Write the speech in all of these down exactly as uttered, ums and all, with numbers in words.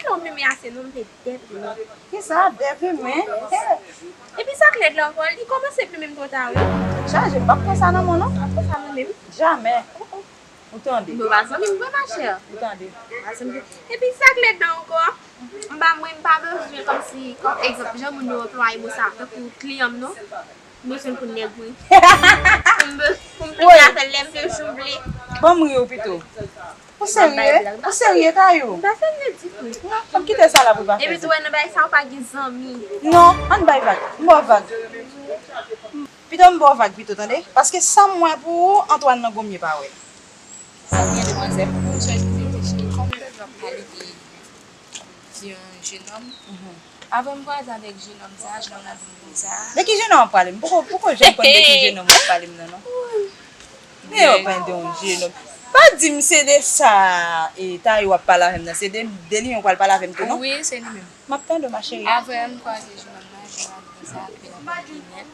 Non, men, men ase non, m te deprime. Kisa, deprime? Epi sa k lèd la ankò, li kòmanse plimen m twò ta, wi. Chaje, m p ap pran sa nan men w, non. M p ap pran sa nan men m. Jamè. Ou tande? Nou pa zanmi m vre, machè. Ou tande? Pa zanmi. Epi sa k lèd la ankò, m pa, mwen, m pa bezwen kòmsi, kòm egzanp, jan moun yo anplwaye mo sa, tankou kliyan m, non. M bezwen pou nèg, wi. Pou m be-, pou m plede afè lè m te jou m vle. Ban m ri w pito. Ou serye? Ou serye, Tayou? M pa serye ditou. Non, ann kite sa la pou l pa fè. Epi tou, wè, nan bagay sa, ou pa gen zanmi. Non, ann bay vag. M ba w vag. Pito m ba w vag pito, tande? Paske sa m wè pou ou, Antoine nan gonmye pa wè. Sa byen, demwazèl. Mwen chwazi te cheri, kòm te dwa pale de, de yon jenòm. Avan m kwaze avèk jenòm sa, jenòm nan di m konsa. De ki jenòm w ap pale m? Poko, poko janm konn de ki jenòm w ap pale m nan, non. Men yo pa de yon jenòm. Pa di m se de sa, e, Tayou ap pale avè m nan. Se de, de li menm w pral pale avè m tou, non? Wi, se li menm. M ap tande w, ma chérie. Avan m kwaze jenòm nan, jenòm nan di konsa, ke l ap pale de nèt.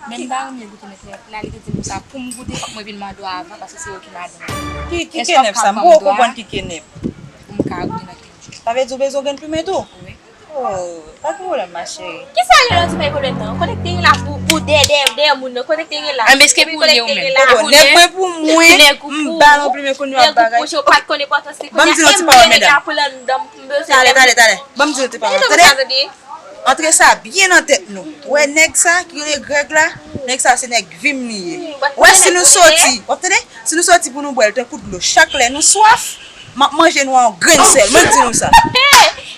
Men m pa renmen goute nèt la. Li te di m sa, pou m goute, fòk mwen vin mande w avan, paske se ou ki madanm. Ki, ki kenèp sa? M poko konprann ki kenèp. Pou m ka goute nan kenèp. Sa vle di w bezwen w gen plimen tou? Wi. Oh, pa gen pwoblèm, ma chérie. Kisa li lè w di pa gen pwoblèm nan? Kote k te gen la pou, pou dèyè, dèyè, dèyè moun nan? Kote k te gen la? Anben, èske pou li ou menm? Nèg mwen pou mwen, m ba l yon plimen kounye a bagay. Nèg ou pou, nèg ou pou, ou pa t konn enpòtans li. Ban m di nou ti pawòl, medam. Pou landan m, m bezwen. Talè, talè, talè. Ban m di nou ti pawòl. Tande? Antre sa byen nan tèt nou. Wè nèg sa ki rele Grèg la, nèg sa se nèg vi m li ye. Wè si nou soti, w ap tande? Si nou soti pou nou bwè l tankou dlo chak lè nou swaf, m ap manje nou a yon grenn sèl. Mwen di nou sa.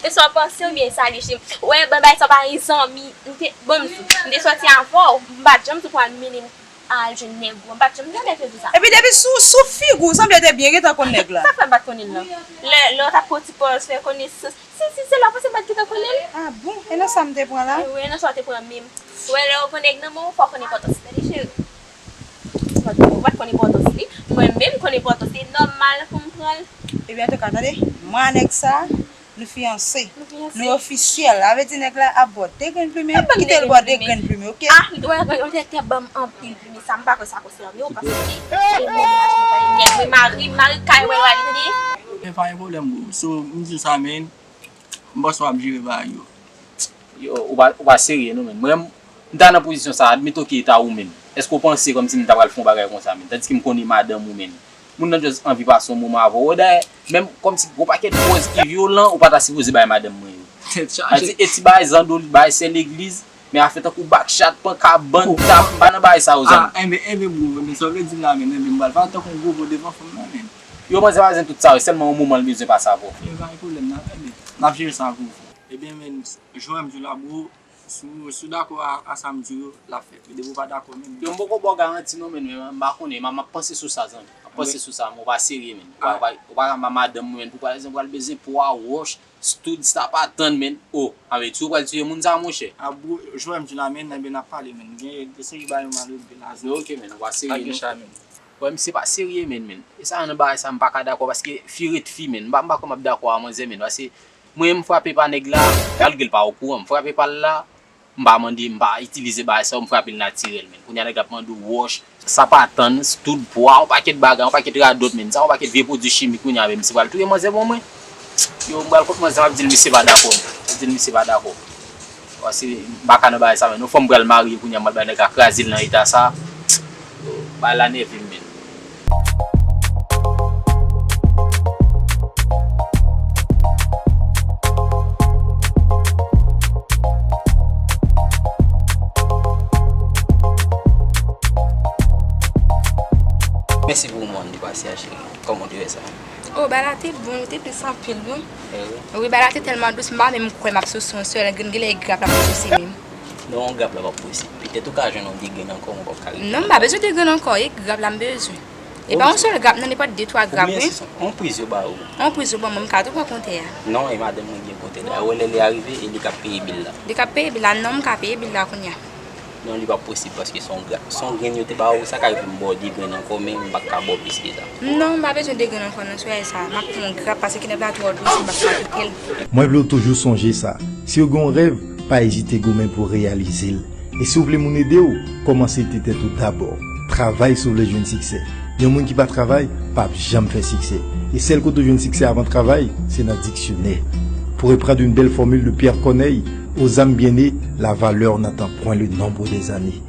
E sa w panse oubyen sa li ye? Wè, ban bay sa pa gen zanmi. M te, bon, m di, m te soti avè w, m pa t janm di w pral mennen m al jwenn nèg ou. M pa t janm, m janm te di w sa. Epi depi sou, sou figi w, sanble te byen gentan konn nèg la. Sa fè m pa t konnen l lan? Lè, lè w t ap pran ti pòz, fè konesans. Si, si, se la w panse m pa t gentan konnen l? Ah bon? E nan sa m te pran la? Wi, nan sa w te pran menm. Wè, lè w pran nèg nan men w, fò w konn enpòtans li, cheri. Ou pa t konn enpòtans li. Mwen menm, m konn enpòtans li. Nòmal pou m pran l. Ebyen, antouka, tande, mwen a nèg sa, nou fiyanse. Nou fiyanse. Nou ofisyèl. Sa vle di nèg la ap ba w de grenn plimen, kite l ba w de grenn plimen, oke? Ah, ou wè, ou te, te ban m anpil plimen sa, m pa kwè sa konsène w, paske se mennaj mwen, nèg mwen, mari, mari kay mwen, wè, li tande. Men pa gen pwoblèm, bro. So, m di sa, men, m panse w ap jere bagay yo. Yo, ou pa, ou pa serye non, men. Mwen, m ta nan pozisyon sa, admit, oke, e ta ou menm. Èske w panse kòmsi m ta pral fè yon bagay konsa, men? Tandiske m konnen madanm ou, men. Moun nan just anvi pase yon moman avè w. Dayè, menm kòmsi gon pakèt pòz ki vyolan, ou pa ta sipoze bay madanm mwen yo. Tèt chaje. Sa di, e ti bagay zandolit, bagay sè legliz, men afè tankou bakchat, pankabann, tap, m pa nan bagay sa yo, zanmi. Ah, enben, enben, bro, men sa w vle di m la, men, enben, m pral pale tankou yon gwo vo devan fanm nan, men. Yo, manzè pa bezwen tout sa yo, sèlman yon moman l bezwen pase avè w. Yo, pa gen pwoblèm, nan, enben, n ap jere sa pou ou. Ebyen, men, jan m di w la, bro, si w, si w dakò a, a sa m di w yo, l ap fèt. Depi w pa dakò, men. Yo, m poko ba w garanti non, men, men m pa konnen, m ap, m ap panse sou sa, zanmi. M ap panse sou sa, men w pa serye, men. Ou pa, ou pa, ou pa ka ba madanm mwen, men, pou pa egzanp, pral bezwen pwa, wòch, stud, sa pa tann, men. Oh, anben, si w pral tiye moun sa, monchè. Ah, bro, jan m di w la, men, enben, n ap pale, men. Gen de seri bagay yo mal regle la, zanmi. Ok, men, ou pa serye non. Pa gen sa, men. Wè, misye pa serye, men, men. E sa nan bagay sa, m pa ka dakò, paske fi ret fi, men. M pa, m pa kwè m ap dakò a manzè, men, paske mwen, m frape pa nèg la, malgre l pa okouran, m frape pa l la, m pa mande, m pa itilize bagay sa yo, m frape l natirèl, men. Kounye a, nèg la ap mande w wòch, sa pa tann, stud, pwa, yon pakèt bagay, yon pakèt radòt, men. Sa yon pakèt vye pwodui chimik, kounye a, men, misye pral touye manzè ban mwen. Yo, m pral kot manzè, m ap di l misye pa dakò, men. M di l misye pa dakò. Paske m pa ka nan bagay sa, men. Yon fanm pral marye, kounye a, m pral bay nèg la kraze l nan eta sa. Yo, bagay la nève m, men. Mèsi pou moman nou te pase a, cheri. Kòman w te wè sa? Oh, bagay la te bon, li te dous anpil, wi. Eh wi. Wi, bagay la te tèlman dous, m pa menm kwè m ap souse yon sèl grenn, genlè e grap la pou souse menm. Non, grap la p ap posib. Petèt ou ka jwenn yon de grenn ankò, men w p ap ka rive. Non, m pa bezwen de grenn ankò, e grap la m bezwen. E pa yon sèl grap, non, nenpòt de, twa grap, wi. Konbyen se yon priz yo ba ou? Yon priz yo ban mwen, m ka tou pran kontè a. Non, e madanm mwen gen kontè la. Wè lè li a rive, e li k ap peye bil la. Li k ap peye bil la, non, m ka peye bil la kounye a. Non, li p ap posib paske se yon gra-, se yon grenn yo te ba ou, sa ka rive m ba w de grenn ankò, men m pa t ka ba w plis ke sa. Non, m pa bezwen de grenn ankò, non, sou bagay sa. M ap pran yon grap paske kenèp la twò dous, m p ap ka kite l. Mwen vle w toujou sonje sa. Si w gen yon rèv, pa ezite goumen pou w reyalize l. E si w vle moun ede w, kòmanse ede tèt ou dabò. Travay si w vle jwenn siksè. Yon moun ki pa travay, p ap janm fè siksè. E sèl kote w jwenn siksè avan travay, se nan diksyonè. Pour reprendre une belle formule de Pierre Corneille, aux âmes bien nées, la valeur n'attend point le nombre des années.